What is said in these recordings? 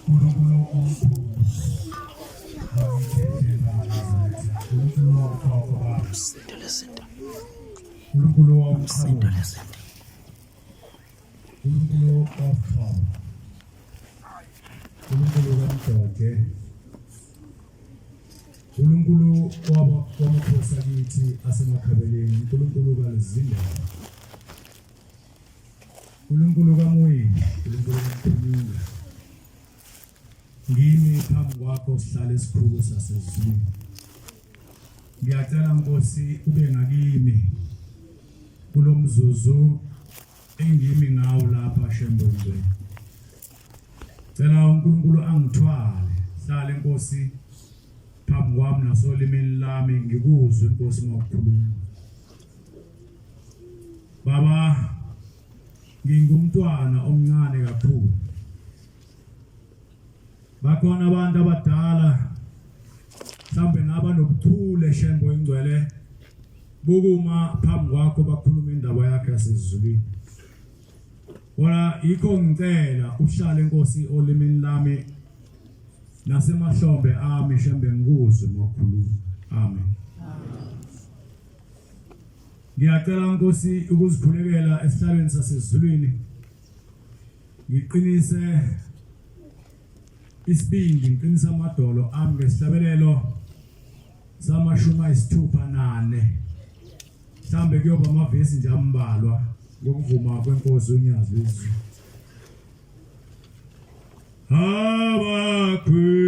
Nkulunkulu omkhulu, bakithi Nkulunkulu wokhokho bami. Umsindo lezinto. Nkulunkulu Umsindo womqhamuka, lezinto. Nkulunkulu woxolo, Nkulunkulu kaMdoke, Nkulunkulu wamakhosi akithi asemakhabeleni, Nkulunkulu kaLezindaba, Nkulunkulu kaMwini, Nkulunkulu kaMphumulo. Ngimi phambi kwakho sihlale esikhulu sasezulwini. Ngiyacela Nkosi ube ngakimi kulomzuzu engimi ngawo lapha Shembe Ngcwele. Cela uNkulunkulu angithwale, hlale Nkosi phambi kwami nasolimini lami ngikuzwe Nkosi mawukhuluma. Baba ngingumntwana omncane kakhulu. Bakhona abantu abadala mhlambe nabanobuchule Shembe ingcwele bukuma phambi kwakho bakhuluma indaba yakhe yasezulwini. Wona yikho ngicela uhlale Nkosi olimini lami nasemahlombe ami Shembe ngikuzwe mawukhuluma. Amen. Ngiyacela Nkosi ukuzikhulekela esihlalweni sasezulwini. Ngiqinise isibindi, ngiqinise amadolo ami ngesihlabelelo samashumi 64. Mhlambe kuyoba amavesi nje ambalwa ngokuvuma kwenkosi uNyazi lwezulu. Abakhwele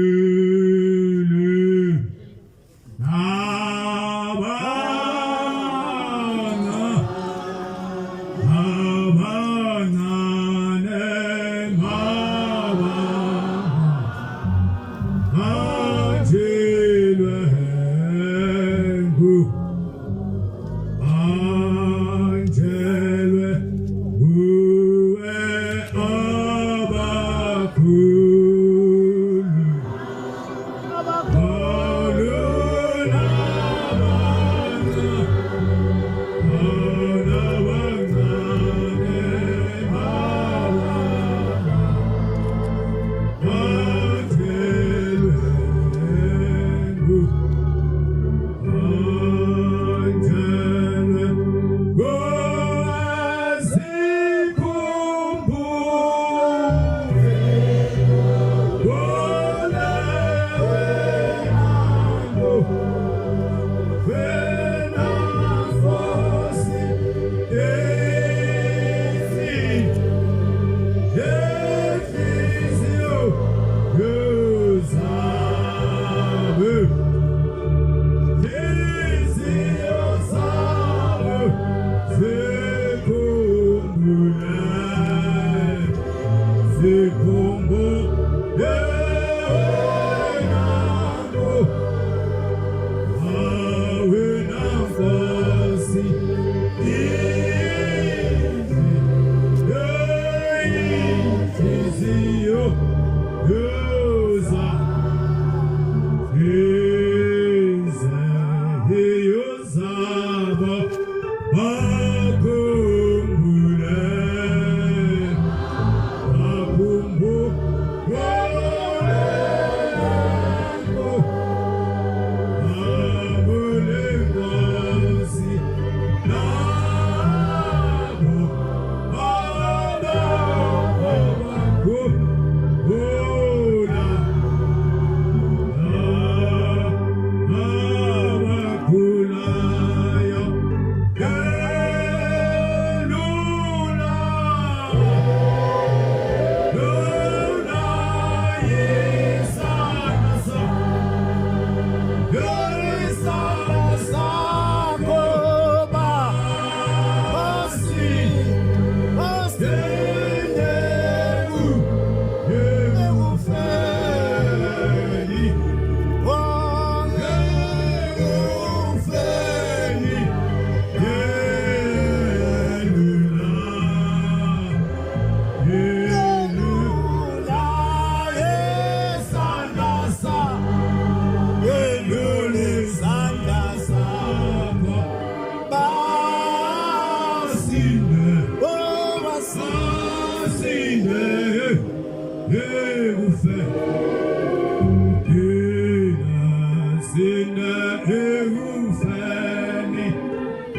ekufe thina sinde ekufeni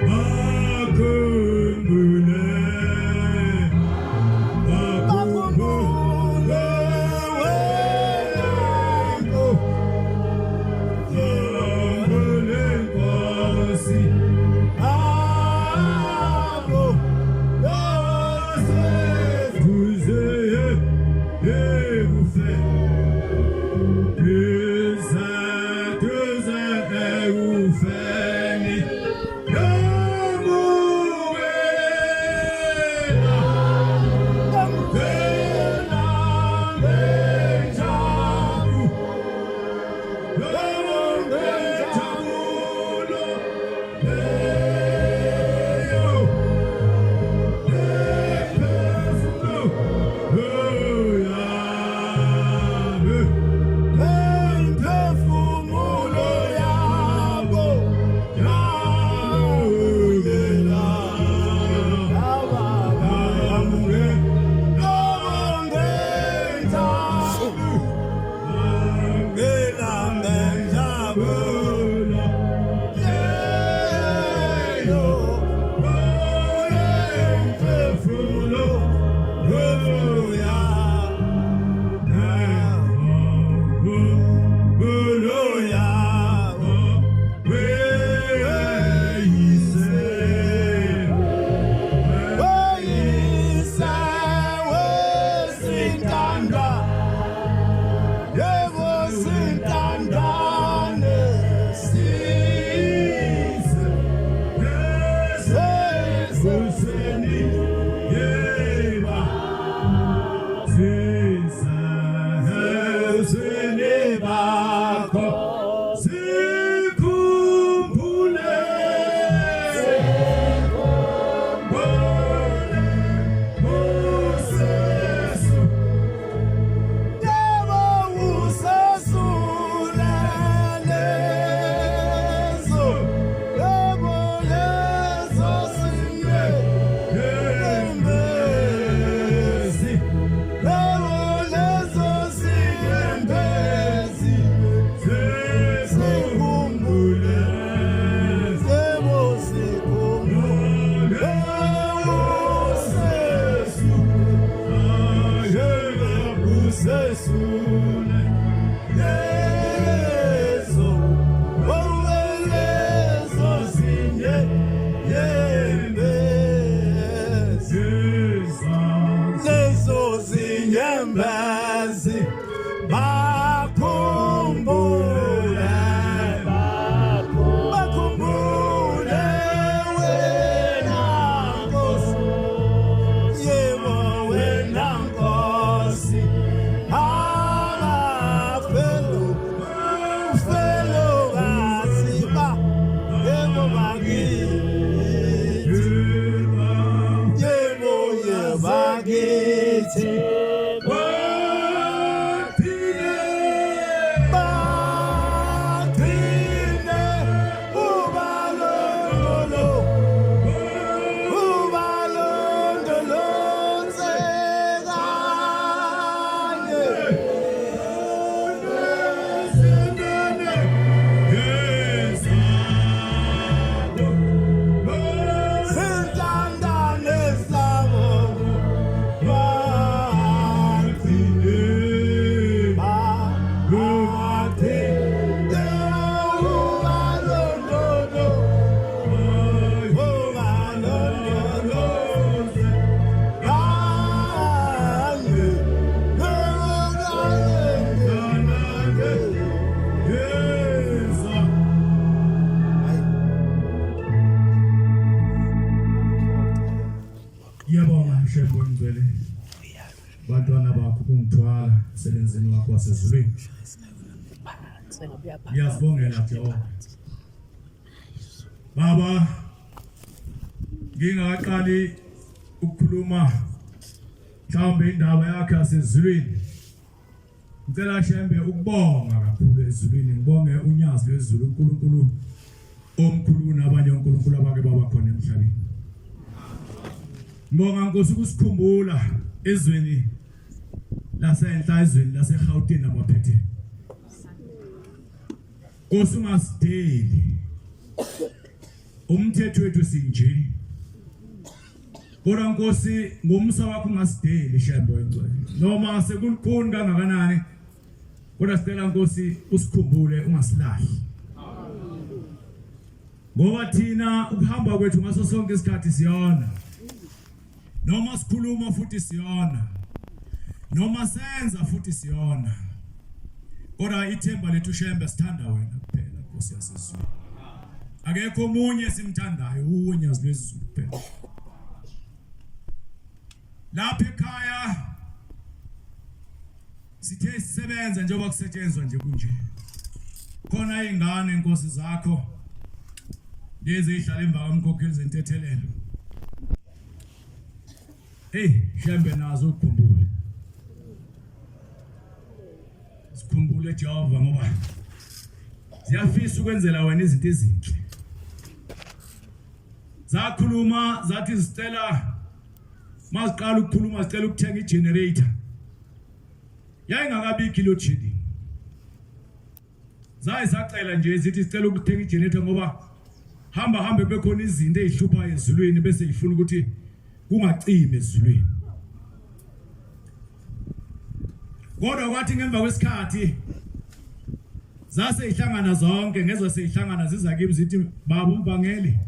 bakhumbule bakhumbule wena Nkosi Nkosi abo baseduze ekufe duze duze ekufeni yamukela yamukela ngenjabu ngenjabulo leyo Imphefumulo yabo yamukela Oyise wesintanda, yebo sintandane, Sise sese yeba sise useni bakho sikhumbule usesu yebo usesule lezo, yebo lezo sinye embesi yebo lezo sinyembezi, sikhumbule yebo sikhumbule usesu. Usesule Lezo, oh lezo sinye yembezi, lezo zinyembezi, bakhumbule, bakhumbule wena Nkosi, yebo wena Nkosi, abafelo, ufelokazi ba, yebo bakithi, yebo yebakithi, bagcine ubalondolo, ubalondoloze kanye. Sintandane sabo bagcine, bagcine ubalondolo, ubalondoloze kanye, kanye. Ngiyabonga Shembe Ngcwele. Bantwana bakho ukungithwala emsebenzini wakho wasezulwini. Ngiyazibongela Jehova. Baba, ngingaqali ukukhuluma mhlawumbe indaba yakhe yasezulwini. Ngicela Shembe ukubonga kakhulu ezulwini, ngibonge unyazi lwezulu uNkulunkulu omkhulu kunabanye onkulunkulu abake baba khona emhlabeni. Ngibonga Nkosi ukusikhumbula ezweni Lasenhla ezweni laseGauteng namaphethe. Nkosi ungasideli. Umthetho wethu sinje. Kodwa Nkosi ngomsa wakho ungasideli Shembe oyingcwele. Noma sekulukhuni kangakanani kodwa sicela Nkosi usikhumbule ungasilahli. Ngoba thina ukuhamba kwethu ngaso sonke isikhathi siyona. Noma sikhuluma futhi siyona. Noma senza futhi siyona. Kodwa ithemba lethu Shembe sithanda wena kuphela Nkosi yasezulwini. Akekho omunye esimthandayo uwe Nyazi lwezulu kuphela. Lapha ekhaya sithe sisebenza njengoba kusetshenzwa nje kunje. Khona izingane inkosi zakho lezi ezihlala emva kwamkhokheli zentethelelo. Hey, Shembe nazo ukukhumbule. Sikhumbule Jehova ngoba ziyafisa ukwenzela wena izinto ezinhle. Zakhuluma zathi zicela maziqala ukukhuluma zicela ukuthenga igenerator. Yayingakabikho load shedding. Zaye sacela nje zithi sicela ukuthenga igenerator ngoba hamba hambe kube khona izinto ezihlupha ezulwini bese ifuna ukuthi kungacimi ezulwini. Kodwa kwathi ngemva kwesikhathi zase ihlangana zonke ngezwe seyihlangana ziza kimi zithi baba umvangeli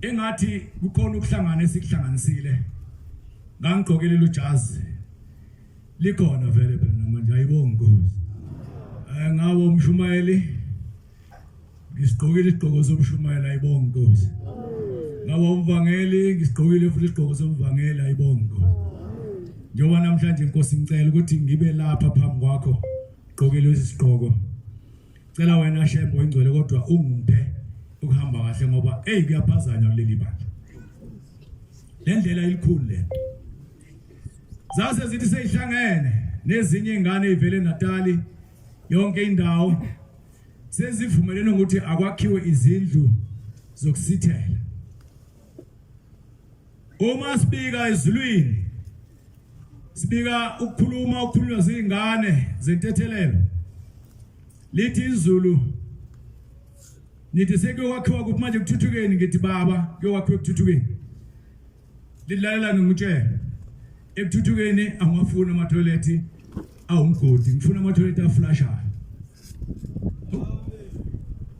engathi kukhona ukuhlangana esikuhlanganisile ngangigqokele lujazi likhona vele phela namanje ayibongi Nkosi. Eh ngawo umshumayeli ngisigqokile isigqoko somshumayeli ayibongi Nkosi. Ngawo umvangeli ngisigqokile futhi isigqoko somvangeli ayibongi Nkosi. Njengoba namhlanje Nkosi ngicela ukuthi ngibe lapha phambi kwakho gqokile isigqoko. Cela wena Shembe oyingcwele kodwa ungiphe ukuhamba kahle ngoba hey kuyaphazanywa kuleli bandla. Le ndlela ilikhulu lento. Zase zithi seyihlangene nezinye izingane ezivele eNatali yonke indawo sezivumelene ukuthi akwakhiwe izindlu zokusithela. Uma sibika ezulwini sibika ukukhuluma okukhulunywa zingane zentethelelo lithi izulu nithi sekuyokwakhiwa kuphi manje kuthuthukeni ngithi baba kuyokwakhiwa ekuthuthukeni Lilalela ngikutshela. Ekuthuthukeni angiwafuni amathoyilethi awumgodi, ngifuna amathoyilethi aflashayo.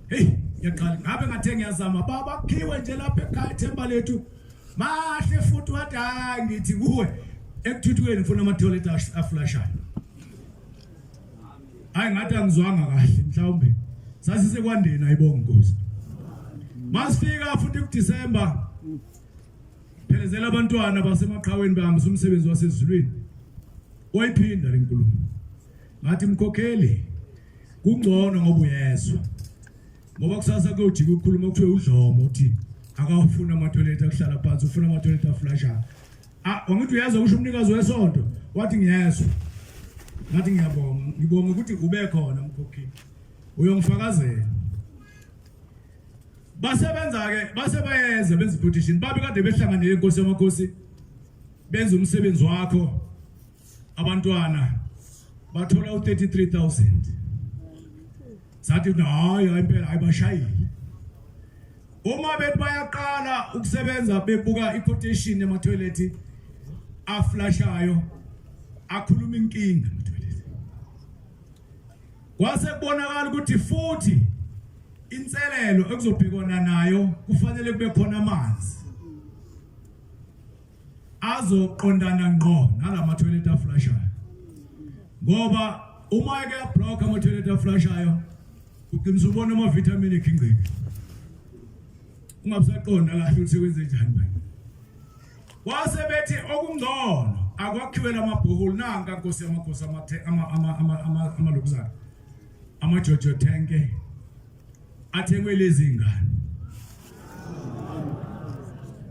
Hey, ngiyaqala ngabe ngathe ngiyazama baba kukhiwe nje lapha ekhaya ithemba lethu. Mahle futhi wathi hayi ngithi kuwe ekuthuthukeni ngifuna amathoyilethi aflashayo. Hayi ngathi angizwanga kahle mhlawumbe. Sasisekwandeni ayibonga inkosi. Masifika futhi kuDecember phelezela abantwana basemaqhaweni bahambisa umsebenzi wasezulwini wayiphinda le nkulumo ngathi mkhokheli kungcono ngoba uyezwa ngoba kusasa kuyojika ukukhuluma kuthiwe udlomo uthi akawufuna amathoyilethi akuhlala phansi ufuna amathoyilethi aflashayo ah wangithi uyezwa kusho umnikazi wesonto wathi ngiyezwa ngathi ngiyabonga ngibonga ukuthi ube khona mkhokheli uyongifakazela Basebenza ke base bayeza benza iquotation babe kade behlanganele inkosi yamakhosi benza umsebenzi wakho abantwana bathola u33000 sathi hayi hayi impela hayi bashayile uma bethi bayaqala ukusebenza bebuka iquotation ema-toilet aflashayo akhuluma inkinga ema-toilet Kwase kubonakala ukuthi futhi inselelo ekuzobhekwana nayo kufanele kube khona amanzi azoqondana ngqo nalama toilet aflashayo ngoba uma eke block ama toilet aflashayo uqinisa ubona ama vitamin ekhingciki ungabusaqonda kahle ukuthi kwenze njani manje Kwase bethi okungcono akwakhiwe lamabhoholi nanka nkosi yamakhosi amathe ama ama ama ama amalokuzana amajojo tanke athengwe lezi ngane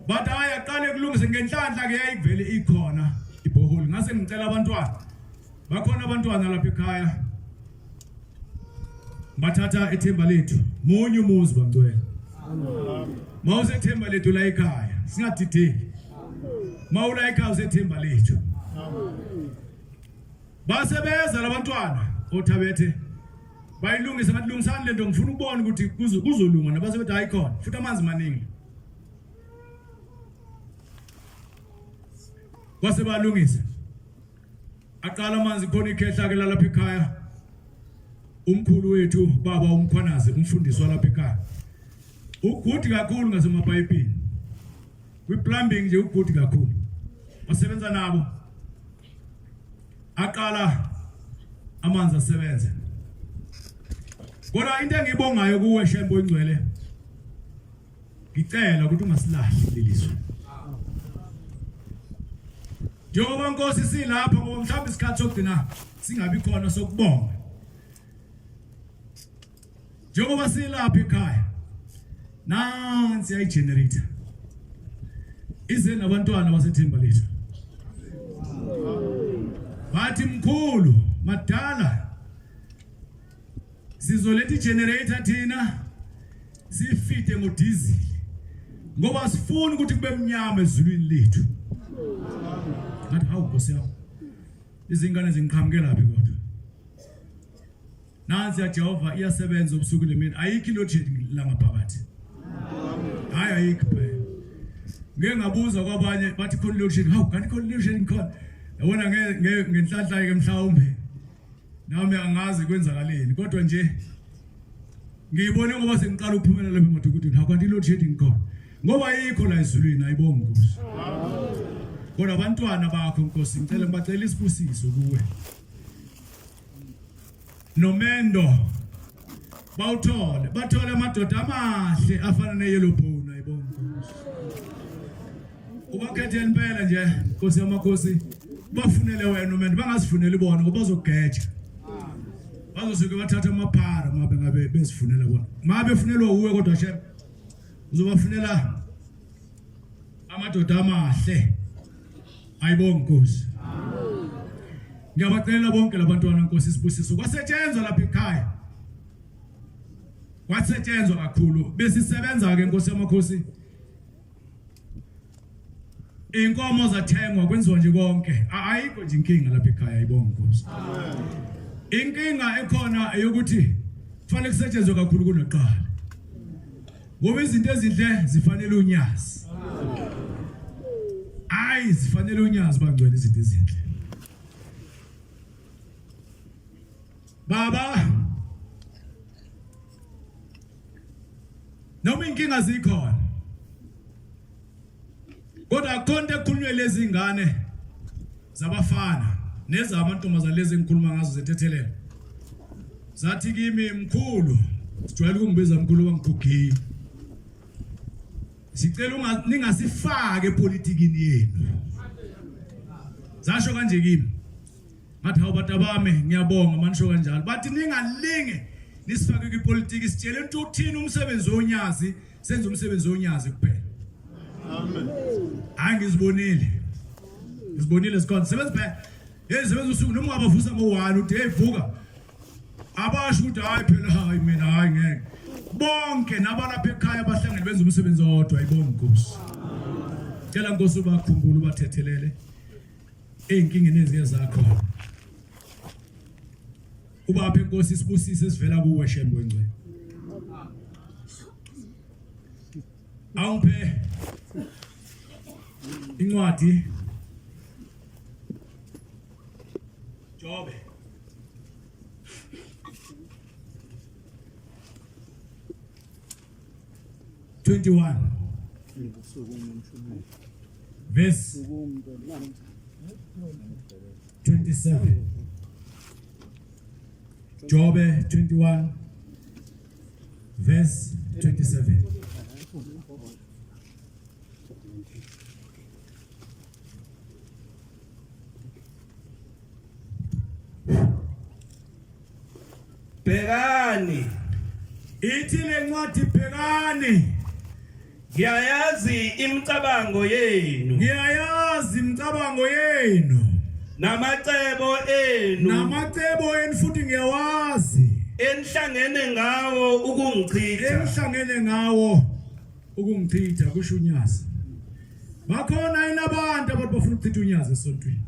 bathi hayi aqale kulungise ngenhlanhla ke yayivele ikhona ibhoholi ngase ngicela abantwana bakhona abantwana lapha ekhaya bathatha ethemba lethu munye umuzi bangcwele mawusethemba lethu la ekhaya singadideki mawula ekhaya usethemba lethu Basebeza labantwana othabethe bayilungisa ngathi lungisani lento ngifuna ukubona ukuthi kuzolunga nabase bethi hayi khona futhi amanzi maningi. Kwase balungisa. Aqala amanzi khona ikhehla ke lalapha ekhaya. Umkhulu wethu baba umkhwanazi umfundisi walapha ekhaya. Ugudi kakhulu ngasemapayipini. Kwi plumbing nje ugudi kakhulu. Wasebenza nabo. Aqala amanzi asebenze. Kodwa into engiyibongayo kuwe Shembe oyingcwele ngicela ukuthi ungasilahli lelizwe. Njengoba Nkosi silapha ngoba mhlawumbe isikhathi sokugcina singabi khona sokubonga. Njengoba silapha ekhaya nansi ayi generator ize nabantwana basethemba lethu. Bathi mkhulu madala sizoletha igenerator thina sifite ngodizili ngoba sifuna ukuthi kube mnyama ezulwini lethu. Ngathi hawu Nkosi yami izingane zingiqhamukela phi kodwa. Nansi ya Jehova iyasebenza ubusuku nemini ayikho load shedding la ngaphakathi. Hayi ayikho phela. Ngeke ngabuza kwabanye bathi khona load shedding hawu kanti khona load shedding khona. Yabona ngenhlanhla ke mhlawumbe nami angazi kwenzakaleni kodwa nje ngiyibone ngoba sengiqala ukuphumela lapha emadukudini hawu kanti load shedding khona ngoba ayikho la ezulwini ayibongi Nkosi. Kodwa abantwana bakho Nkosi ngicela ngibacela isibusiso kuwe. Nomendo bawuthole bathole amadoda amahle afana neyellow bone ayibonga ubakhethela impela nje Nkosi yamakhosi bafunele wena umendo bangazifuneli bona ngoba bazogeja bazosuke bathatha amaphara mabe ngabe bezifunela bona mabe funelwa uwe kodwa shem uzobafunela amadoda amahle ayibonga Nkosi ngiyabacela bonke labantwana Nkosi isibusiso kwasetshenzwa lapha ekhaya kwasetshenzwa kakhulu besisebenza ke Nkosi yamakhosi inkomo zathengwa kwenziwa nje konke ayikho nje inkinga lapha ekhaya ayibonga Nkosi inkinga ekhona eyokuthi kufanele kusetshenzwe kakhulu kunaqala ngoba izinto ezinhle zifanele unyazi hayi zifanele unyazi bangcwele izinto ezinhle baba noma inkinga zikhona kodwa akukho nto ekhulunywe lezi ngane zabafana nezamantombazane lezi engikhuluma ngazo zethethelelo zathi kimi mkhulu sijwayele ukungibiza mkhulu wangigugile sicela ningasifake epolitikini yenu zasho kanje kimi ngathi hawu bantu abami ngiyabonga manisho kanjalo bathi ningalinge nisifake kwipolitiki sitshele into uthini umsebenzi wonyazi senze umsebenzi wonyazi kuphela amen hayi ngizibonile ngizibonile zikhona sebenza phela hey sebenza usuku noma ungabavusa ngo-1 uthi hey vuka abasho ukuthi hayi phela hayi mina hayi ngeke bonke nabalapha ekhaya bahlangene benza umsebenzi owodwa ayibonga inkosi cela nkosi ubakhumbule ubathethelele ey'nkingeni eziye zakhona ubaphe inkosi isibusise esivela kuwe shembe wengcwele awungiphe incwadi Jobe 21 verse 27 Jobe 21 verse 27 Bhekani ithi lencwadi bhekani ngiyayazi imicabango yenu ngiyayazi imicabango yenu namacebo enu namacebo enu futhi ngiyawazi enihlangene ngawo ukungichitha enihlangene ngawo ukungichitha kusho unyazi bakhona yini abantu abantu bafuna ukuchitha unyazi esontweni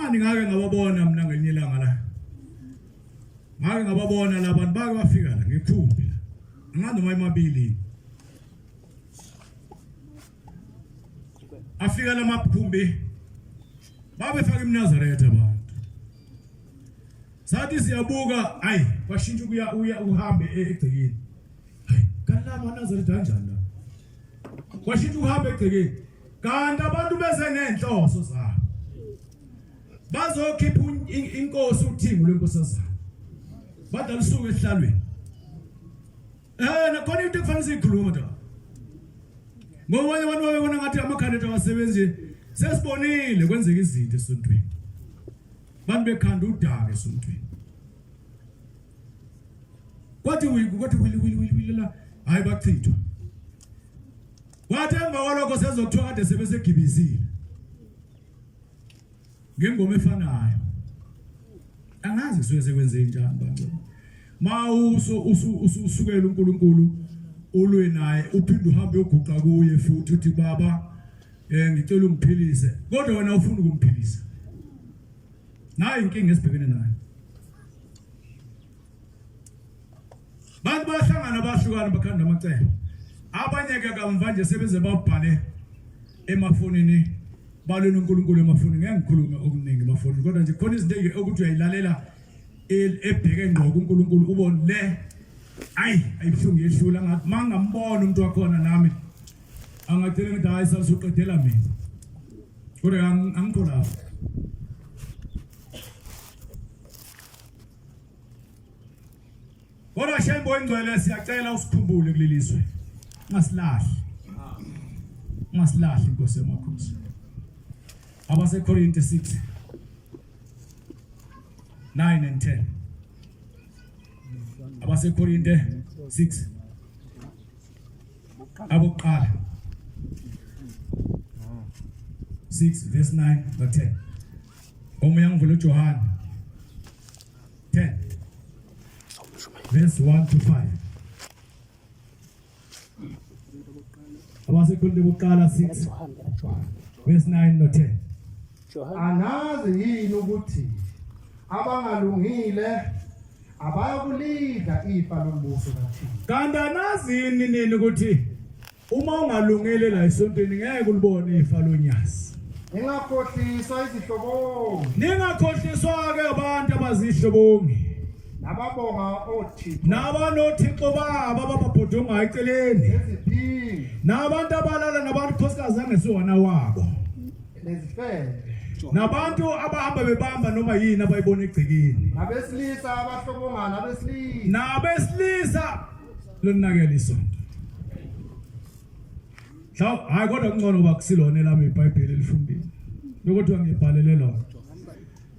Kungani ngake ngababona mina ngelinye ilanga la? Ngake ngababona labantu bake bafika la ngekhumbi la. Angazi noma emabili. Afika lamakhumbi babefaka imNazaretha abantu. Sathi siyabuka ayi kwashintsha ukuya uya uhambe egcekeni. Hayi kanti lama Nazaretha kanjani la? Kwashintsha uhambe egcekeni. Kanti abantu beze nenhloso zabo. Bazokhipha inkosi uthingo lwenkosazana. Badala usuku esihlalweni. Eh nakhona into ekufanele siyikhulume nto. Ngoba abanye abantu babebona ngathi amakhanda ethu awasebenzi sesibonile kwenzeka izinto esontweni. Abantu bekhanda udaka esontweni. Kwathi kwathi wili wili wili la hayi bachithwa. Kwathi emva kwalokho sezokuthiwa kade sebesegibizile. Ngengoma efanayo. Angazi kusuke sekwenze njani bantu. Mawuso usukela uNkulunkulu ulwe naye uphinde uhambe uyoguqa kuye futhi uthi baba eh ngicela ungiphilise kodwa wena ufuna ukumphilisa. Nayi inkinga esibhekene nayo. Bantu bayahlangana bahlukana bakhanda amacebo. Abanye ke kamva nje sebeze babhale emafonini balwe noNkulunkulu emafonini ngeke ngikhulume okuningi emafonini kodwa nje khona izinto ukuthi uyayilalela ebheke ngqo kuNkulunkulu ubone le ayi ayibuhlungu yehlula ngathi mangambona umuntu wakhona nami angagcina ngithi hayi sasuqedela mina kodwa angikho lapho. Kodwa Shembe oyingcwele siyacela usikhumbule kuleli zwe. Ungasilahli. Ungasilahli Nkosi yamakhosi. AbaseKorinte 6 9 and 10. AbaseKorinte 6 abokuqala 6 verse 9 no 10. Omunye angivula uJohane 10 verse 1 to 5. AbaseKorinte bokuqala 6 verse 9 no 10. Anazi yini ukuthi abangalungile abayakulidla ifa lombuso kaThixo? Kanti anazi yini nini ukuthi Uma ungalungile la esontweni ngeke ulibone ifa lonyazi. Ningakhohliswa izihlobongi. Ningakhohliswa ke abantu abazihlobongi. Nababonga othixo. Nabanothixo babo abababhodongayo eceleni. Neziphingi. Nabantu abalala nabantu khosikazi angesiwona wabo. Nezifebe. Nabantu abahamba bebamba noma yini abayibona egcekeni. Nabesilisa abahlobongana nabesilisa. Nabesilisa Lonakele isonto. Mhlawumbe hayi kodwa kungcono uba kusilona elami iBhayibheli elifundile. Lokuthiwa ngibhalele lona.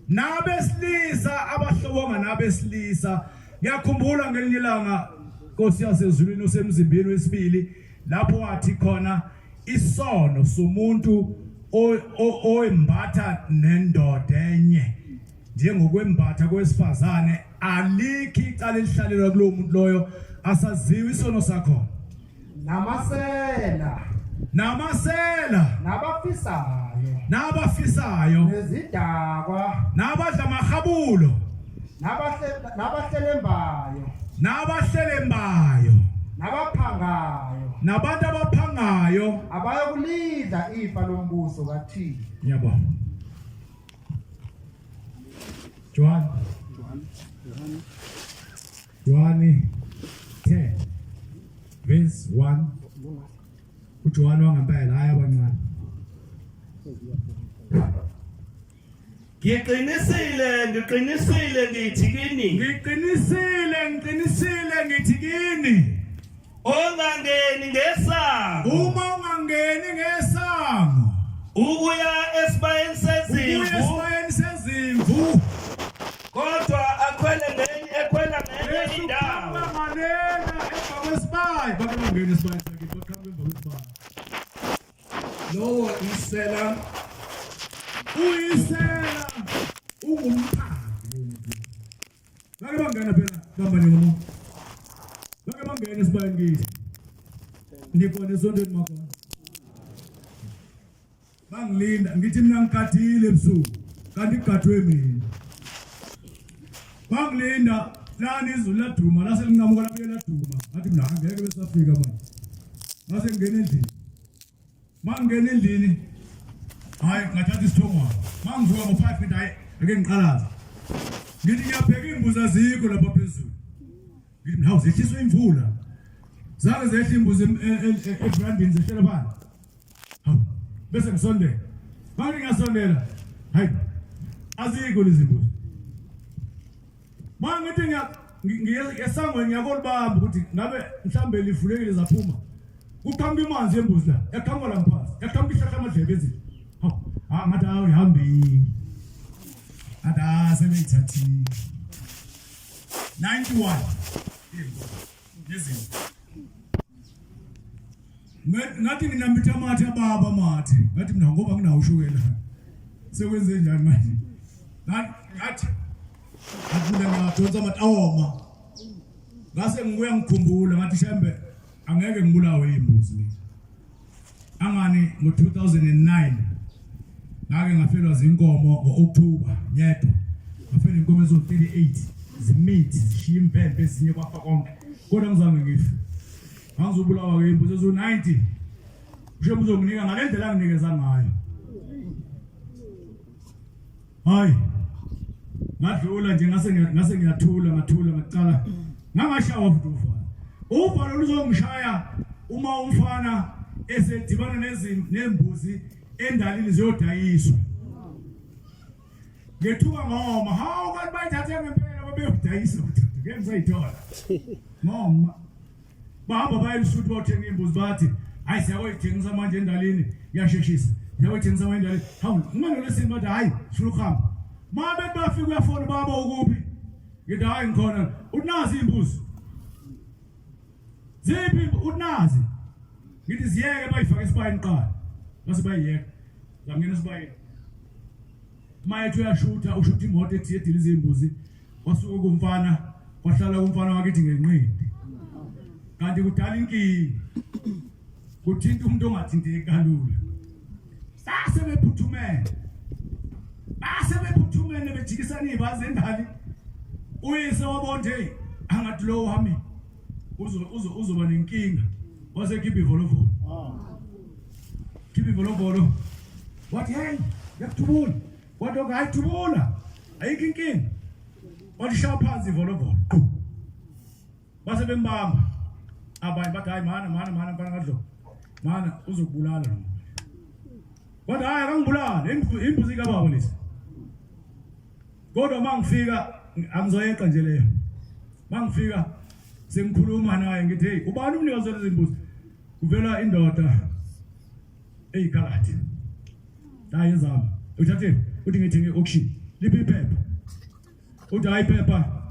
Nabesilisa abahlobonga nabesilisa ngiyakhumbula ngelinye ilanga Nkosi yasezulwini usemzimbeni wesibili lapho wathi khona isono somuntu oyembatha nendoda enye njengokwembatha kowesifazane alikho icala elihlalelwa kulowo muntu loyo asaziwe isono sakhona namasela namasela nabafisayo nabafisayo nezidakwa nabadla amahabulo nabahlelembayo nabahlelembayo nabaphangayo nabantu abaphangayo abayokulidla ifa lombuso kaThixo. Ngiyabonga. Johan Johane 10 verse 1 uJohane wangempela hayi abancane. Ngiqinisile, ngiqinisile ngithi kini. Ngiqinisile, ngiqinisile ngithi kini. Ongangeni ngesango. Uma ungangeni ngesango. Ukuya esibayeni sezimvu. Ukuya esibayeni sezimvu. Kodwa akhwele ngenye ekhwela ngenye indawo. Ngalena emva kwesibaya. Bake bangena esibayeni sakithi baqhamuka emva kwesibaya. Lowo isela uyisela ungumphangi womuntu. Bake bangena phela bamba noma. Bake bangena esibayeni kithi. Nikhona esontweni makhona. Bangilinda ngithi mina ngikhathile ebusuku. Kanti kugadwe mina. Bangilinda lana izulu laduma lase linqamuka labuye laduma. Ngathi mina angeke besafika manje. Ngase ngingena endlini. Mangingena endlini hayi ngathatha isithongwana. Mangivuka ngo-5 ngithi hayi ake ngiqalaze. Ngithi ngiyabheka iy'mbuzi azikho lapha phezulu. Ngithi mina hawu zehliswe imvula. Zange zehla imbuzi ebrandini zehlela phansi. Hawu bese ngisondela. Manje ngiyasondela. Hayi azikho lezi mbuzi. Manje ngithi ngiya esangweni ngiyakolibamba ukuthi ngabe mhlambe livulekile zaphuma. Kuqhamuka imanzi embuzi la, yaqhamuka la ngaphansi, yaqhamuka ihlahla amadlebe ezinto. Hawu, ah ngathi hawu ihambile. Ngathi ah sebeyithathile. 91 nezinto. Ngathi nginambitha amathe ababa amathe. Ngathi mina ngoba nginawo ushukela. Sekwenze njani manje? Ngathi ngathi mina ngadonsa amathe awoma. Ngase ngibuya ngikhumbula ngathi shembe angeke ngibulawe imbuzi mina. Angani ngo-2009 ngake ngafelwa zinkomo ngo-October ngedwa. Ngafelwa inkomo ezo-38 zimithi zishiya impempe ezinye kwafa konke. Kodwa ngizange ngife. Ngangizobulawa ke imbuzi ezo-90. Usho uzonginika ngale ndlela anginikeza ngayo. Hayi. Ngadlula nje ngase ngase ngiyathula ngathula ngaqala ngangashawa futhi uvalo. Uvalo luzongishaya uma umfana esedibana nezimbuzi endalini ziyodayiswa. Ngethuka ngoma, hawu kanti bayithathe ngempela babeyodayisa futhi. Ngeke ngisayithola. Ngoma. Bahamba baye eLusuthu bayothenga iy'mbuzi bathi hhayi siyakoyithengisa manje endalini iyasheshisa siyakoyithengisa manje endalini hawu uma nolesini bathi hhayi sifuna ukuhamba ma bethi bafika uyafona baba ukuphi ngithi hhayi ngikhona uthi nazi iy'mbuzi ziphi uthi nazi ngithi ziyeke bayifake esibayeni kuqala base bayiyeka zangena esibayeni mayethi uyashutha ushutha imoto ethi ediliza iy'mbuzi Wasuka kumfana wahlala kumfana wakithi ngenqindi. Kanti kudala inkinga. Kuthinta umuntu ongathinteki kalula. Base bephuthumene. Base bephuthumene bejikisana izibazi endali. Uyise wabona hey angathi lo wami uzo uzo uzoba nenkinga. Wase khipha ivolovolo. Khipha ivolovolo. Wathi hey yakuthubula. Wathi okay hayi thubula. Ayikho inkinga. Wathi shaya phansi ivolovolo. Qhu. Base bembamba. Abanye bathi hayi mana mana mana mfana kaDlomo. Mana uzokubulala lo muntu. Wathi hayi akangibulali imbuzi kababa lesi. Kodwa uma ngifika angizoyeqa nje leyo. Mangifika sengikhuluma naye ngithi hey ubani umnikazi walezi mbuzi? Kuvela indoda eyikhaladi hayi ezami uthathe uthi ngithenge auction liphi iphepha uthi hayi iphepha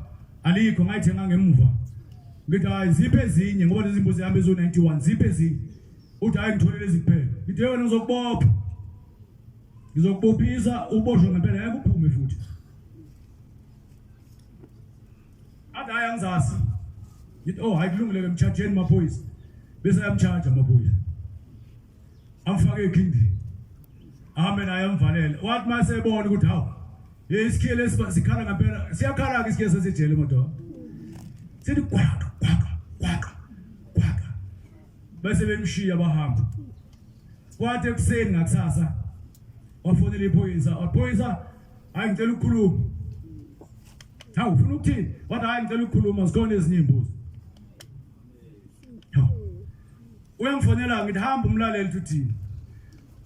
alikho ngayithenga ngemuva ngithi hayi ziphi ezinye ngoba lezi mbuzi zihamba ezo-91 ziphi ezinye uthi hayi ngithole lezi kuphela ngithi wena ngizokubopha ngizokubophisa uboshwe ngempela ngeke uphume futhi athi hayi angizazi ngithi oh hayi kulungile ke mchajeni maphoyisa bese ayamchaja amaphoyisa amfake ekhindini ahambe naye amvalele wathi uma esebona ukuthi hawu isikhiye lesi sikhala ngempela siyakhala-ke isikhiye sesejele madoda sithi gwaqa gwaqa gwaqa gwaqa bese bemshiya bahamba kwathi ekuseni ngakusasa wafonela iphoyisa waphoyisa hayi ngicela ukukhuluma hawu ufuna ukuthini wathi hayi ngicela ukukhuluma zikhona ezinye iy'mbuzi Uyangifonela ngithi hamba umlaleli uthini.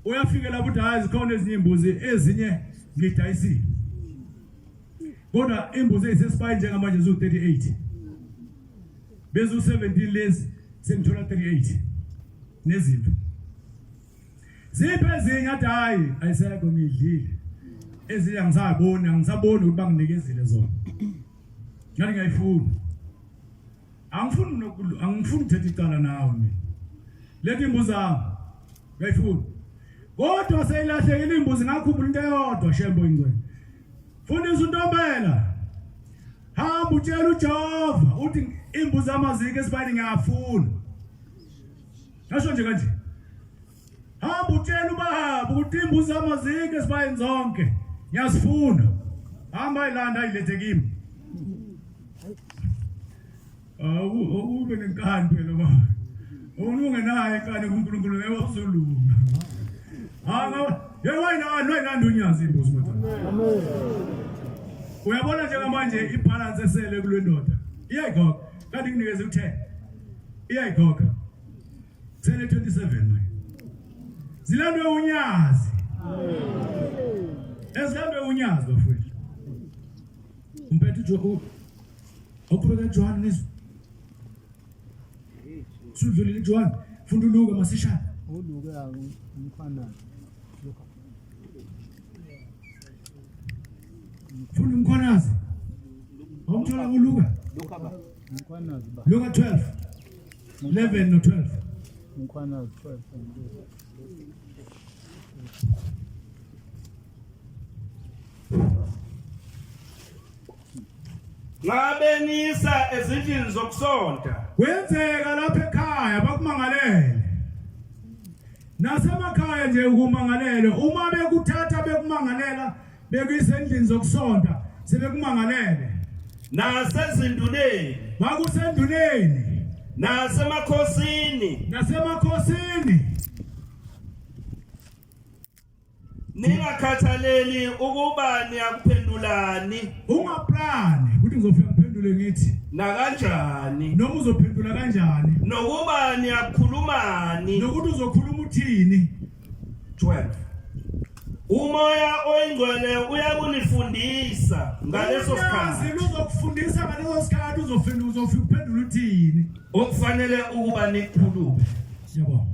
Uyafika lapho uthi hayi zikhona ezinye imbuzi ezinye ngidayisile. Kodwa imbuzi ezisesibayeni njengamanje ziwu-38. Bezu-17 lezi sengithola 38 nezimvu. Ziphi ezinye athi hayi ayisekho ngidlile. Ezinye angisaboni angisaboni ukuthi banginikezile zona. Ngathi ngiyayifuna. Angifuni nokulu angifuni ukuthetha icala nawe mina. Lethi imbuzi yami. Uyayifuna. Kodwa seyilahlekile imbuzi ngakhumbula into eyodwa Shembo ingcwele. Fundisa uNtombela. Hamba utshela uJehova uthi imbuzi amaziko esibayeni ngiyafuna. Ngasho nje kanje. Hamba utshela ubaba ukuthi imbuzi amaziko esibayeni zonke. Ngiyasifuna. Hamba ilanda ayilethe kimi. Awu ube nenkani phela baba. Uma ungenayo inkani kuNkulunkulu ngeke uzolunga. Hanga yebo wayinani wayinani unyazi imbuzi madala. Amen. Uyabona njengamanje ibalance esele kule ndoda. Iyayikhokha. Kanti nginikeze u10. Iyayikhokha. Sele 27 manje. Zilandwe unyazi. Ezilandwe unyazi bafowethu. Umphethe uJohane. Awuqhubeka John nizwe. Sudlulile John. Funda uLuka masishane. ULuka umfana. Luka. Funda umkhwanazi. Awumthola kuLuka. Luka ba. Umkhwanazi ba. Luka 12. 11 no 12. Umkhwanazi 12. Ngabe nisa ezindlini zokusonta. Kwenzeka lapha ekhaya bakumangalele. Nasemakhaya nje ukumangalele uma bekuthatha bekumangalela bekuyisa endlini zokusonta sebekumangalele. Nasezinduneni. Bakusenduneni. Nasemakhosini. Nasemakhosini. Ningakhathaleli ukuba niyakuphendulani. Ungaplani ukuthi ngizofika ngiphendule ngithi nakanjani noma uzophendula kanjani nokuba niyakhulumani nokuthi uzokhuluma uthini. 12 Umoya oyingcwele uyakunifundisa ngaleso Ulwazi sikhathi luzokufundisa ngaleso sikhathi uzofika uzofika uphendula uthini. okufanele ukuba nikukhulume. Siyabonga.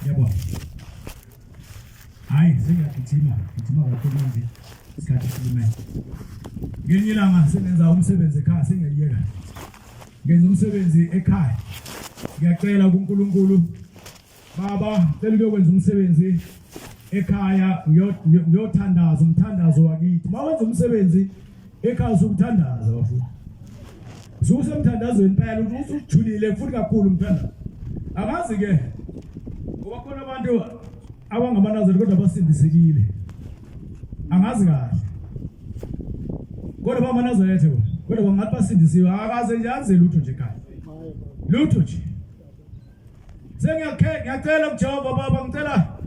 Ngiyabonga. Hayi sengiyagijima, gijima kakhulu manje isikhathi silimele. Ngelinye ilanga sengenza umsebenzi ekhaya sengiyayeka. Ngenza umsebenzi ekhaya. Ngiyacela kuNkulunkulu Baba, cela ukuyokwenza umsebenzi ekhaya ngiyothandaza umthandazo wakithi. Uma wenza umsebenzi ekhaya usukuthandaza bafowethu. Ususemthandazweni impela usujulile futhi kakhulu umthandazo. Akazi ke ngoba khona abantu abangamanazeli kodwa basindisekile. Angazi kahle. Kodwa bamanazaretha bona. Kodwa bangathi basindisiwe akaze nje anze lutho nje ekhaya. Lutho nje. Sengiyakhe ngiyacela kuJehova baba ngicela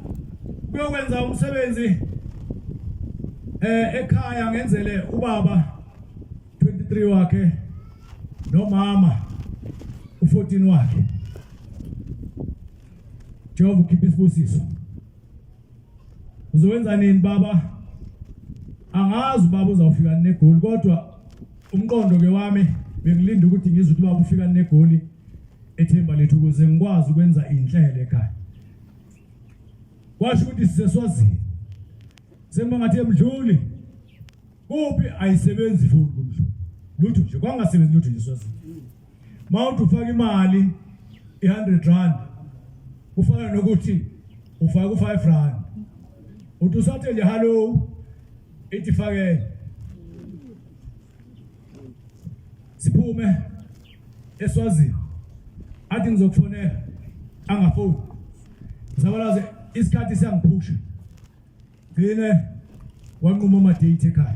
kuyokwenza umsebenzi eh ekhaya ngenzele ubaba 23 wakhe nomama u14 wakhe. Jehova ukhipha isibusiso. Uzowenza nini baba? Angazi ubaba uzawufika negoli kodwa umqondo ke wami bengilinda ukuthi ngizwe ukuthi ubaba ufika negoli ethemba lethu ukuze ngikwazi ukwenza inhlelo ekhaya. Kwasho ukuthi siseswazini. Sengiba ngathi emdluli kuphi ayisebenzi futhi kumdluli. Lutho nje kwangasebenzi lutho nje eswazini. Mawuthi ufaka imali i100 rand kufana nokuthi ufaka u5 rand. Uthi usathe nje hello ithi fakele. Siphume eSwazini. Athi ngizokufonela angafoni. Zabalaze isikhathi siyangiphusha. Gcine wanquma ama date ekhaya.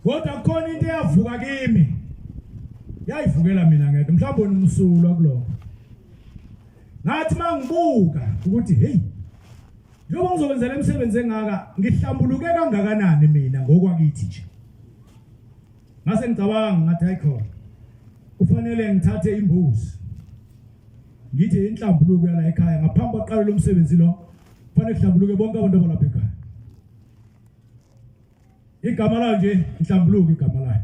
Kodwa khona into eyavuka kimi. Yayivukela mina ngedwa mhlawumbe wena umsulwa kulokho. Ngathi mangibuka ukuthi hey njengoba ngizokwenzela imisebenzi engaka ngihlambuluke kangakanani mina ngokwakithi nje. Ngase ngicabanga ngathi hayi khona kufanele ngithathe imbuzi ngithi inhlambuluko yala ekhaya ngaphambi kwaqala lo msebenzi lo kufanele kuhlambuluke bonke abantu abalapha ekhaya. Igama layo nje inhlambuluko igama layo.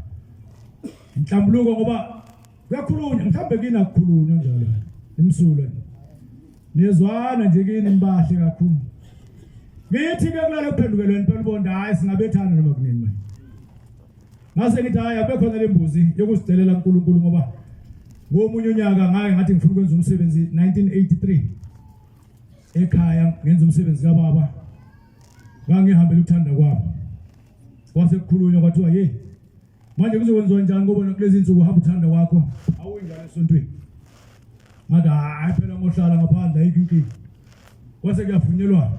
Inhlambuluko ngoba kuyakhulunywa mhlawumbe kini akukhulunywa njalo imsulwa. Niyezwana nje kini nibahle kakhulu. Ngithi ke kulale kuphendukelweni phela ubonda hayi singabethana noma kunini manje. Ngase ngithi hayi akube khona lembuzi yokuzidelela uNkulunkulu ngoba ngomunye unyaka ngake ngathi ngifuna ukwenza umsebenzi 1983 ekhaya ngenza umsebenzi kababa ngangihambela ukuthanda kwami kwase kukhulunywa kwathiwa hey manje kuzokwenziwa njani ngoba kulezi insuku uhamba uthanda kwakho awuyinjalo esontweni ngathi hayi phela ngohlala ngaphandle ayikho inkinga. Kwase kuyavunyelwana.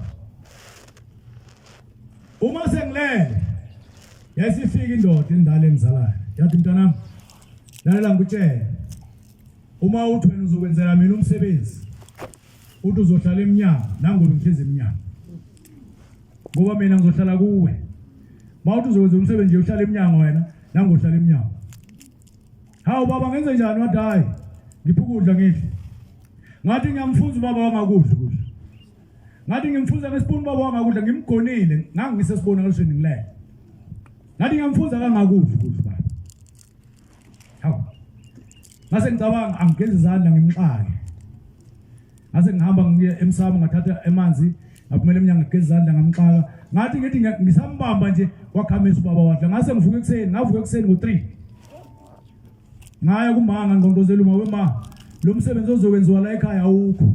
Uma sengilele yayisifika indoda endala engizalayo. Yathi mntanami lalela ngikutshele. Uma uthi wena uzokwenzela mina umsebenzi uthi uzohlala emnyango nangoba ngihlezi emnyango. Ngoba mina ngizohlala kuwe. Mawuthi uzokwenza umsebenzi nje uhlala emnyango wena nangohlala emnyango. Hawu baba ngenze njani wathi hayi ngipha ukudla ngidle. Ngathi ngiyamfunza ubaba wangakudla ukudla. Ngathi ngimfunza ngesipuni ubaba wangakudla ngimgonile ngangisesibonakalisweni ngilele. Ngathi ngiyamfunza kangakudla ukudla baba. Hawu. Ngase ngicabanga angigeza izandla ngimxake. Ngase ngihamba ngiye emsamo ngathatha emanzi ngaphumela emnyango ngigeza izandla ngamxaka. Ngathi ngithi ngisambamba nje wakhamisa ubaba wadla. Ngase ngivuka ekuseni, ngavuka ekuseni ngo-3. Ngaya kumama ngangqongqozela uma wema lo msebenzi ozokwenziwa la ekhaya awukho.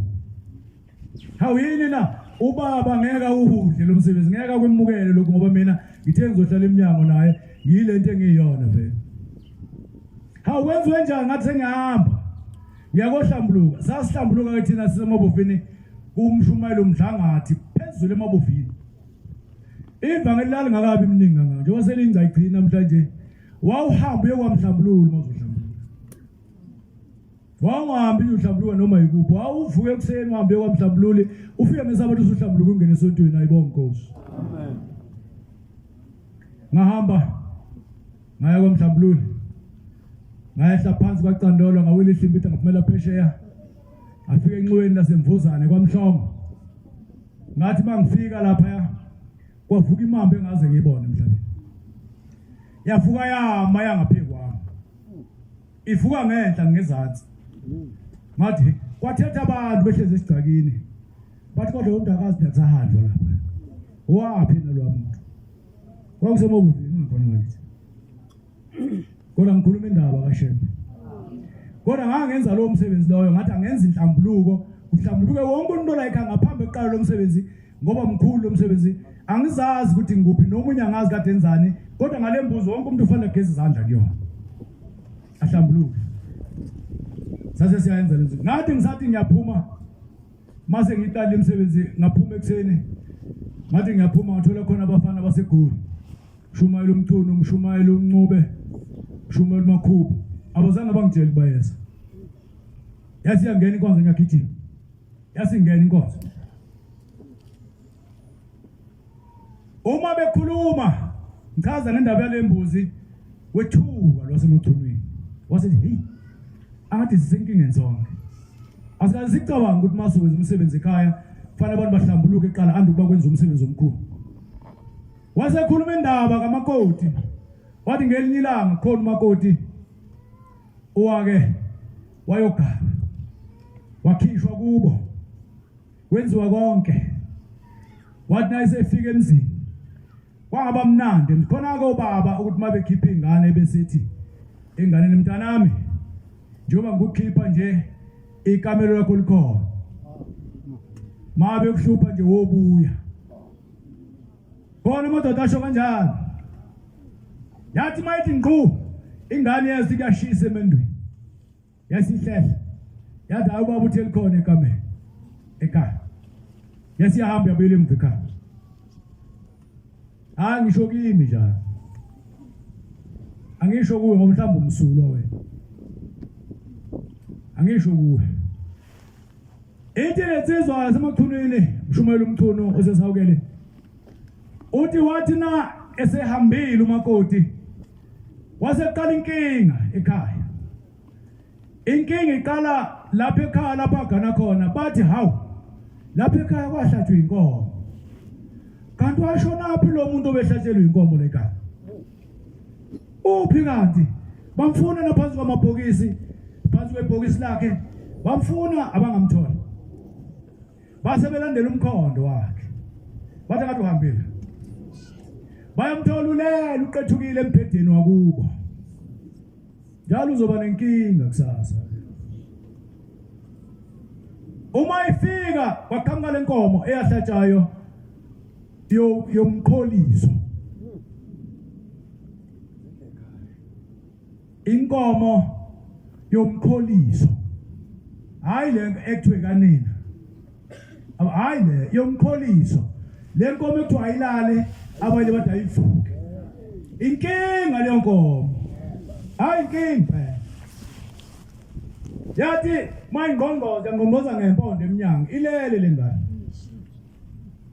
Hawu yini na? Ubaba ngeke awudle lo msebenzi, ngeke akwemukele lokhu ngoba mina ngithe ngizohlala emnyango naye, ngiyile nto engiyiyona vele. Hawu kwenziwe njani ngathi sengihamba. Ngiyakohlambuluka. Sasihlambuluka ke thina sisemabovini kumshumayelo umdlangathi phezulu emabovini. Ivangeli lalingakabi mningi kangaka njengoba selingcayigcina namhlanje. Wawuhamba uye kwamhlambulula uma uzohlambuluka. Wawungahambi nje uhlambuluka noma yikuphi. Wawuvuka ekuseni uhambe kwamhlambululi, ufike ngesabatha usuhlambuluka ungene esontweni ayibonge Nkosi. Amen. Ngahamba ngaya kwamhlambululi. Ngayehla phansi kwacandolo ngawela ihlimbitha ngaphumela phesheya. Ngafika enxiweni lasemvuzane kwamhlongo. Ngathi mangifika lapha kwavuka imamba engaze ngiyibone emhlabeni. Yavuka yama yangaphezu kwami. Ivuka ngenhla ngezansi. Ngathi kwathetha abantu behlezi esigcakini. Bathi kodwa lo muntu akazi nakusahanjwa lapha. Waphi nalwa muntu? Kwakusemobuvini ngakhona ngakithi. Kodwa ngikhuluma indaba kaShembe. Kodwa ngangenza lowo msebenzi loyo ngathi angenza inhlambuluko, kuhlambuluke wonke umuntu la ekhaya ngaphambi kokuqala lo msebenzi ngoba mkhulu lo msebenzi. Angizazi ukuthi ngikuphi nomunye angazi kade enzani, kodwa ngale mbuzo wonke umuntu ufanele ageze izandla kuyona. Ahlambuluke. Sase siyayenza lezo. Ngathi ngisathi ngiyaphuma mase ngiqala imisebenzi ngaphuma ekuseni ngathi ngiyaphuma ngathola khona abafana baseGoli. Shumayela uMchunu, umshumayela uNcube, shumayela uMakhubu. Abazange bangitshela bayeza. Yathi yangena inkonzo ngiyagijima. Yasingena inkonzo. Uma bekhuluma ngichaza ngendaba yalembuzi wethuka lwasemachunwini. Wasethi hey angathi sisenkingeni sonke. Asikaze sicabanga ukuthi masokwenza umsebenzi ekhaya kufanele abantu bahlambuluke kuqala andukuba kwenza umsebenzi omkhulu. Wasekhuluma indaba kamakoti. Wathi ngelinye ilanga khona umakoti owake wayogana. Wakhishwa kubo. Kwenziwa konke. Wathi naye sefika emzini. Kwangaba mnandi khona ke ubaba ukuthi mabekhipha ingane besithi enganeni mntanami njengoba ngikukhipha nje ikamelo lakho likhona. Mabe kuhlupha nje wobuya. Khona amadoda asho kanjalo. Yathi mayithi ngqu ingane yazi kuyashisa emendweni. Yasihlehla. Yathi hayi ubaba uthe likhona ekameni. Ekhaya. Yasiyahamba yabuyela emuva ekhaya. Hayi ngisho kimi njalo. Angisho kuwe ngoba mhlawumbe umsulwa wena. Angisho kuwe. Ithi lensizwa yaseMachunwini mshumayela uMchunu osesawukele. Uthi wathi na esehambile umakoti waseqala inkinga ekhaya. Inkinga iqala lapha ekhaya lapha agana khona bathi hawu lapha ekhaya kwahlatshwa inkomo. Kanti washona phi lo muntu obehlatshelwe inkomo lekhaya? Uphi kanti? Bamfuna naphansi kwamabhokisi, phansi kwebhokisi lakhe bamfuna abangamthola. Base belandela umkhondo wakhe. Bathi kade uhambile. Bayamthola ulele uqethukile embhedeni wakubo. Njalo uzoba nenkinga kusasa. Uma ifika kwaqhamuka lenkomo eyahlatshayo yomqholiso. Inkomo yomqholiso. Hayi le ekuthiwe kanina. Hayi le yomqholiso. Le nkomo ekuthiwa ayilale abanye bathi ayivuke. Inkinga leyo nkomo. Hayi inkinga phela. Yathi mayingqongqoza ngqongqoza ngempondo emnyango ilele le ngane.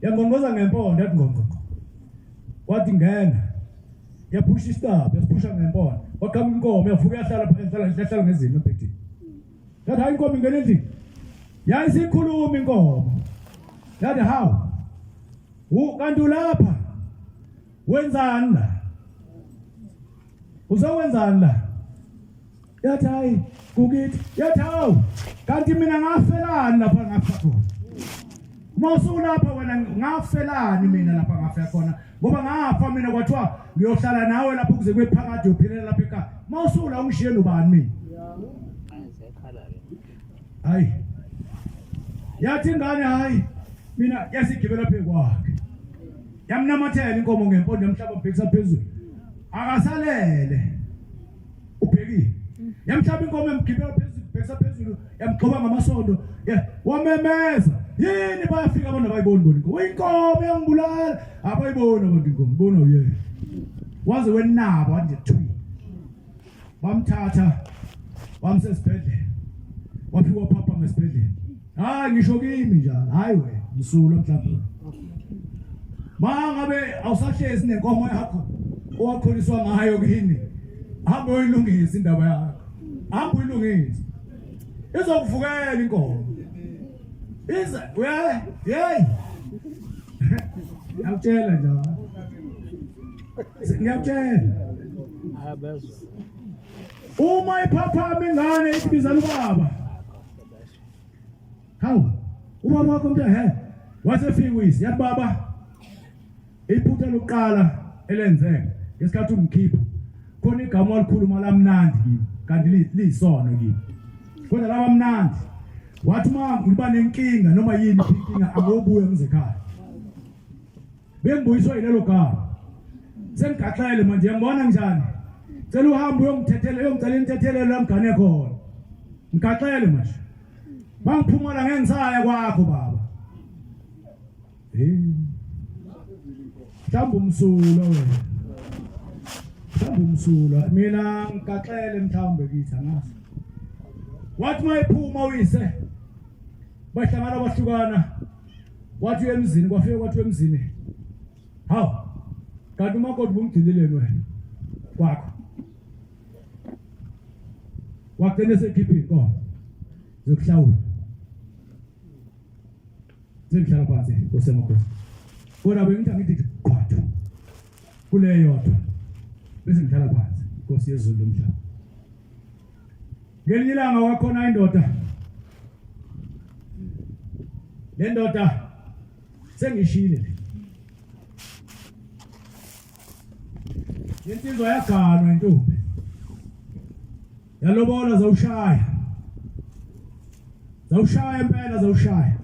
Yangqongqoza ngempondo yathi ngqongqo. Wathi ngena. Yaphusha isicabha yasiphusha ngempondo. Waqhamuka inkomo yavuka yahlala yahlala yahlala ngezinyo ebhedini. Yathi hayi inkomo ingena endlini. Yayisikhuluma inkomo. Yathi hawu. Kanti ulapha wenzani la? Uzokwenzani la? Yathi hayi kukithi. Yathi hawu kanti mina ngafelani lapha ngafa khona. Uma usulapha wena ngafelani mina lapha ngafela khona ngoba ngafa mina kwathiwa ngiyohlala nawe lapho kuze kube phakade uyophilela lapha ekhaya. Uma usula ungishiye nobani mina? Hayi. Yathi ingane hayi mina yasigibela phezu kwakhe. Yamnamathela inkomo ngempondo yamhlaba mbhekisa phezulu. Akasalele. Ubhekile. Yamhlaba inkomo yamgibela phezulu bhekisa phezulu yamgxoba ngamasondo. Wamemeza. Yini bayafika abantu abayiboni bona inkomo. Inkomo yangibulala. Abayiboni abantu inkomo. Bona uyena. Waze wenaba wathi thwi. Bamthatha bamse esibhedlela. Wafika waphapha esibhedlela. Hayi ngisho kimi njalo. Hayi wena msulwa mhlawumbe. Mangabe awusahlezi nenkomo yakho owakhuliswa ngayo kini. Hamba uyilungise indaba yakho. Hamba uyilungise. Izokuvukela inkomo. Iza uya hey. Ngiyakutshela njalo. Ngiyakutshela. Uma iphaphama ingane ibizana ubaba. Hawu, ubaba wakho mntu he wasefika uyise yathi baba iphutha lokuqala elenzeka ngesikhathi ungikhipha khona igama walikhuluma lamnandi kimi kanti liyisono kimi kodwa laba mnandi wathi uma ngiba nenkinga noma yini inkinga angobuya ngize ekhaya Bengibuyiswa yilelo gama. Sengigaxele manje ngibona njani? Cela uhambe uyongithethela uyongicela intethelelo la ngigane khona. Ngigaxele manje. Mangiphuma la ngeke ngisaya kwakho baba. Hey. Mhlawumbe umsulwa wena. Mhlawumbe umsulwa. Mina ngigaxele mhlawumbe kithi angazi. Wathi mayiphuma uyise bahlangana bahlukana wathi uya emzini kwafika kwathi emzini hawu kanti umakoti bumgcineleni wena kwakho wagcina esekhipha iy'nkomo zokuhlawula sengihlala phansi nkosi yamakhosi kodwa bengithi angithi qwathu kule yodwa bese ngihlala phansi nkosi yezulu lomhlaba Ngelinye ilanga wakhona indoda. Le ndoda sengishile. Insizwa yaganwa intombi. Yalobola zawushaya. Zawushaya impela zawushaya.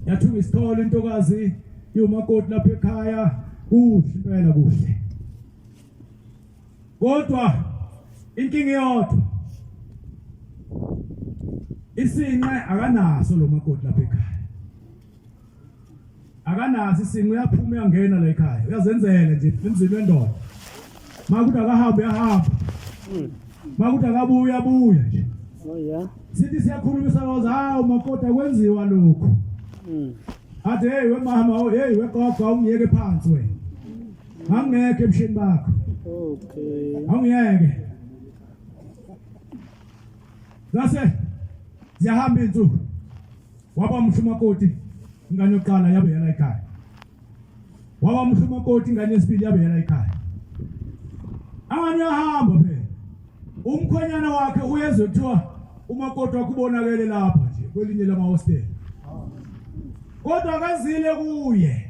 Yathunga isithole intokazi iwumakoti lapha ekhaya kuhle impela kuhle. Kodwa inkinga iyodwa. Isinqe akanaso lo makoti lapha ekhaya. Akanaso isinqe uyaphuma uyangena la ekhaya. Uyazenzela nje emzini wendoda. Makuthi akahambe uyahamba. Makuthi akabuya uyabuya nje. Oh yeah. Sithi siyakhuluma isakaza hawu makoti akwenziwa lokhu. Athi hey wemama oh hey wegogo awungiyeke phansi wena. Angingekho ebusheni bakho. Okay. Awungiyeke. Ngase ziyahamba insuku. Waba muhle umakoti ingane yokuqala yabe yala ekhaya. Waba muhle umakoti ingane yesibili yabe yala ekhaya. Angani uyahamba phela. Umkhwenyana wakhe uyezwe kuthiwa umakoti wakhe ubonakele lapha nje kwelinye lamahostela. Kodwa akazile kuye.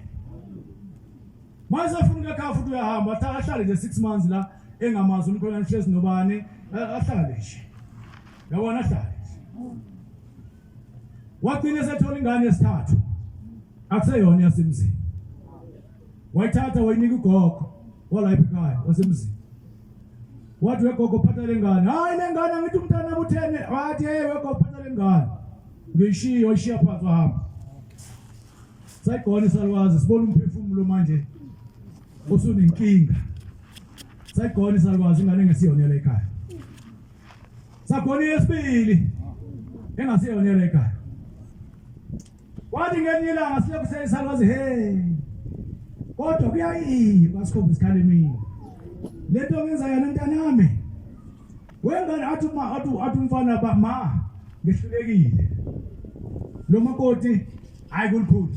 Mase efuna ukuya ekhaya futhi uyahamba athi ahlale nje 6 months la engamazi umkhwenyana uhlezi nobani ahlale nje. Yabona ahlale. Wagcina esethola ingane yesithathu. Akuseyona yasemzini. Wayithatha wayinika ugogo walapha ekhaya wasemzini. Wathi wegogo phatha le ngane. Hayi le ngane angithi umntana uthene. Wathi hey wegogo phatha le ngane. Ngiyishiya wayishiya phansi wahamba. Sayigona isalukwazi sibona umphefumulo manje usunenkinga. Sayigona isalukwazi ingane engesiyona ekhaya. Sagona yesibili engasiyona ekhaya. Wathi ngelinye ilanga silokhu seyisalukwazi hey. Kodwa kuyayiba sikhomba isikhala emini. Lento ngenza yona mntanami. Wengane athi uma athi athi umfana ba ma ngehlulekile. Lo makoti hayi kulikhulu.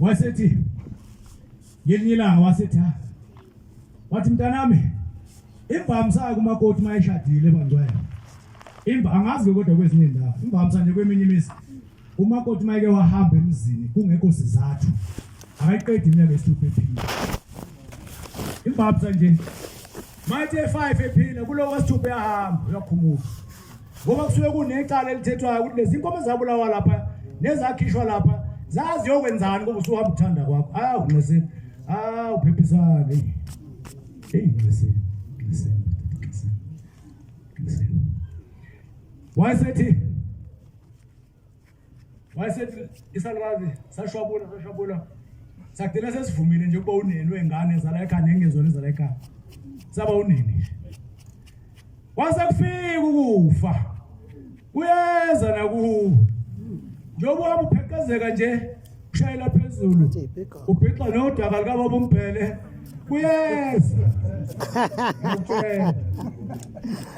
Wasethi ngelinye ilanga wasethi ha. Wathi mntanami imvamisa kumakoti mayeshadile bangcwele. Imva angazi ke kodwa kwezinye indawo. Imvamisa nje kweminye imizi umakoti mayeke wahamba emzini kungekho sizathu akayiqedi iminyaka esithupha ephila. Imvamisa nje mayithi e5 ephila kulowo wesithupha uyahamba uyakhumuka. Ngoba kusuke kunecala elithethwayo ukuthi lezi nkomo zabulawa lapha nezakhishwa lapha zazi yokwenzani ngoba usuhamba uthanda kwakho. Awu nxeseni. Awu phephisane. Hey nxeseni. Nxeseni. Nxeseni. Nxeseni. Wayesethi wayesethi isalukazi sashwabula sashwabula sagcina sesivumile nje ukuba uneni wengane zala ekhaya nengezona ezala ekhaya saba uneni nje kwase kufika ukufa kuyeza nakuwe njengoba uhamba upheqezeka nje ushayela phezulu ubhixa nodaka likababa umbhele kuyeza ngiyakutshela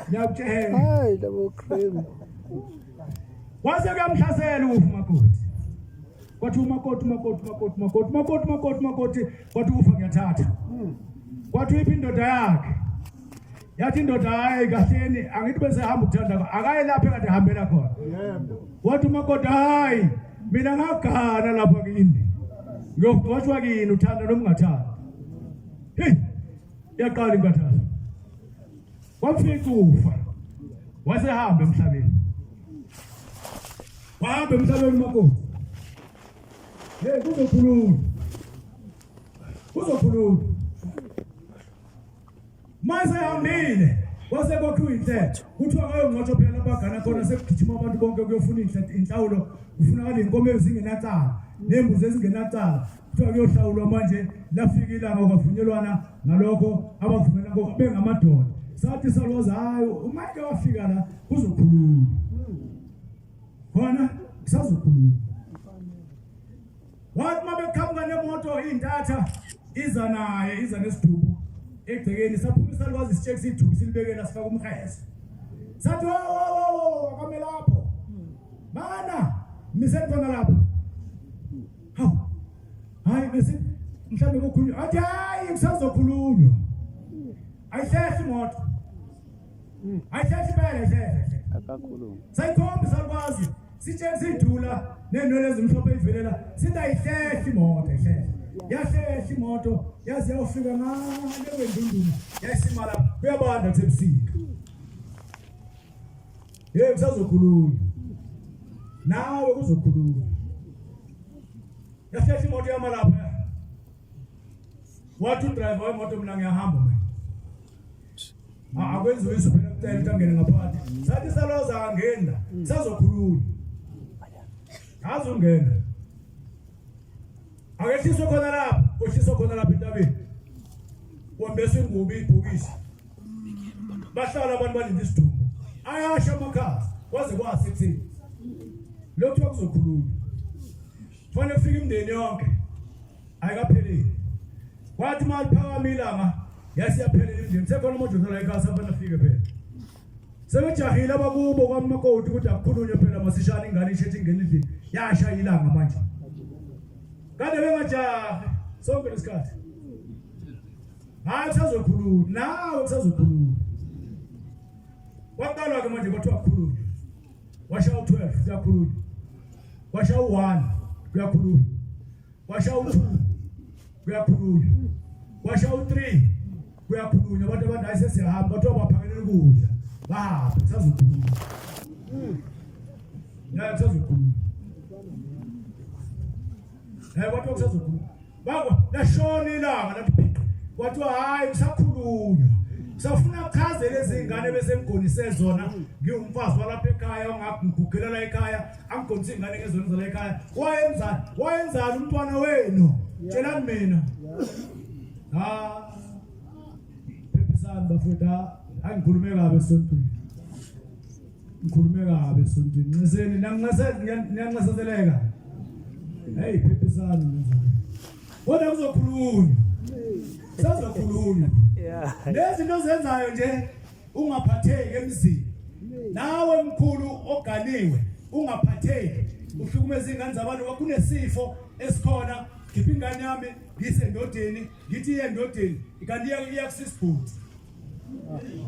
ngiyakutshela Hayi labo cream. Kwase kuyamhlasela ukufa umakoti. Kwathi umakoti umakoti umakoti umakoti umakoti umakoti umakoti kwathi ukufa ngiyathatha. Kwathi uyiphi indoda yakhe? Yathi indoda hayi kahleni angithi bese hamba ukuthanda akaye lapha ekade ehambela khona. Yebo. Wathi umakoti hayi mina ngagana lapha kini. Ngiyogcotshwa kini uthanda noma ungathandi. Hey yaqala inkathazo. Kwamfica ufa. Wasehamba emhlabeni. Wahamba emhlabeni umakoti. Hey kuzokhuluma. Kuzokhuluma. Mase hambile kwase kwakhiwa inhlelo kuthiwa kayongcotshwa phela abagana khona sekugijima abantu bonke kuyofuna inhlelo inhlawulo kufunakala inkomo ezingenacala nembuzi ezingenacala kuthiwa kuyohlawulwa manje lafika ilanga kwavunyelwana ngalokho abavumela ko bengamadoda sathi salwazi hayi uma ke wafika la kuzokhuluma khona kusazokhuluma wathi uma beqhamuka nemoto iy'ntatha iza naye iza nesidumbu egcekeni saphuma isalukwazi isitsheki sidumbu silibekela sifaka umhese sathi wo akame lapho bana miseni khona lapho hawu hayi bese mhlawumbe kukhulunywa athi hayi kusazokhulunywa ayihlehli imoto ayihlehli impela ayihlehli Akakhulumi. sayikhomba isalukwazi sitshela sidula nenwele ezimhlophe ivelela sithi ayihlehli imoto ayihlehli yahlehla imoto yaze yawufika ngale kwendunduma yayisima lapho kuyabanda kusebusika yebo kusazokhulunywa nawe kuzokhulunywa yahlehla imoto yama lapha wathi udriver wemoto mina ngiyahamba mina akwenziwe isu phela kucela ukuthi angene ngaphakathi sathi saloza angeni la sazokhulunywa ngaze ungena akehliswe khona lapho kwehliswe khona lapho entabeni wambesa ingubo ibhokisi bahlala abantu balinde isidumbu ayasha amakhaza kwaze kwase ekutheni lokhu kuthiwa kuzokhulunywa kufanele kufike imindeni yonke ayikapheleli kwathi uma liphakama ilanga yasiyaphelela imindeni sekhona amadoda la ekhaya safana afike phela sebejahile abakubo kwamakoti ukuthi akukhulunywe phela masishane ingane ishethi ingene endlini yasha ilanga manje kade bengajahi sonke lesikhathi hayi kusazokhulunywa nawe kusazokhulunywa kwaqalwa ke manje kwathiwa kukhulunywa washa u-12 kuyakhulunywa washa u-1 kuyakhulunywa washa u-2 kuyakhulunywa washa u-3 kuyakhulunywa abantu abantu hayi sesiyahamba kwathiwa baphakelele ukudla bahambe kusazokhulunywa naye kusazokhulunywa Eh kwathiwa kusazokhulunywa. Bakwa lashona ilanga lathi phiqi. Kwathiwa hayi kusakhulunywa. Safuna kuchazele izingane bese ngigonise zona ngiwumfazi walapha ekhaya ongangigugelela ekhaya angigonise ingane ngezona zala ekhaya. Wayenza wayenzani umntwana wenu? Tshelani mina. Ha. Phephisani bafowethu angikhulume kabi esontweni. Ngikhulume kabi esontweni. Nxeseni niyanxesezeleka. Hey phephisani ngenzani. Kodwa kuzokhulunywa. Sazokhulunywa. Lezi zinto ozenzayo nje ungaphatheki emzini. Nawe mkhulu oganiwe ungaphatheki uhlukumeza ingane zabantu kunesifo esikhona khipha ingane yami ngise endodeni ngithi iye endodeni kanti iya kusisibhuti.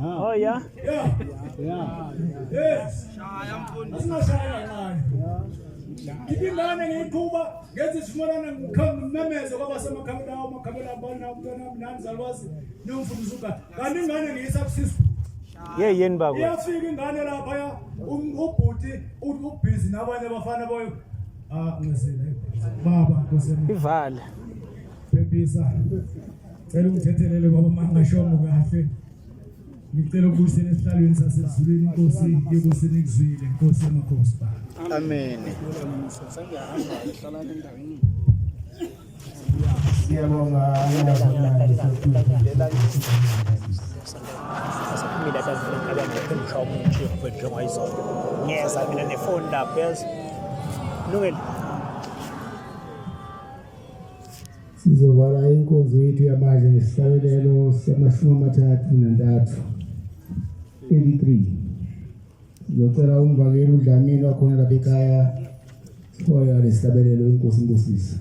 Oh yeah. Yeah. Yeah. Yes. Shaya mfundisi. Asingashaya kancane. Ngithi ingane ngiyiqhuba ngenza isivumelwano ngimemeze kwabasemakhamela awo makhamela abana umntwana wami nani zalwazi niyomfundisa uga. Kanti ingane ngiyisa kusisi. Ye yini baba? Iyafika ingane lapha ya ubhuti ubhizi nabanye abafana boyo. Ah ngisile. Baba Nkosi yami. Ivale. Phephisa. Cela ungithethelele baba mangashongo kahle. Ngicela ukubuyisela esihlalweni sasezulwini inkosi yebusini ikuzwile inkosi yamakhosi baba. Amen. Siyabonga. Asaphumile akazivele umuntu njengayizolo. Ngiyeza mina nefoni lapho yazi. Lungile. Sizovala inkonzo yethu yamanje ngesihlabelelo samashumi 33, 33. Sizocela umvangeli uDlamini wakhona lapha ekhaya sihole ngalesihlabelelo inkosi imbusise.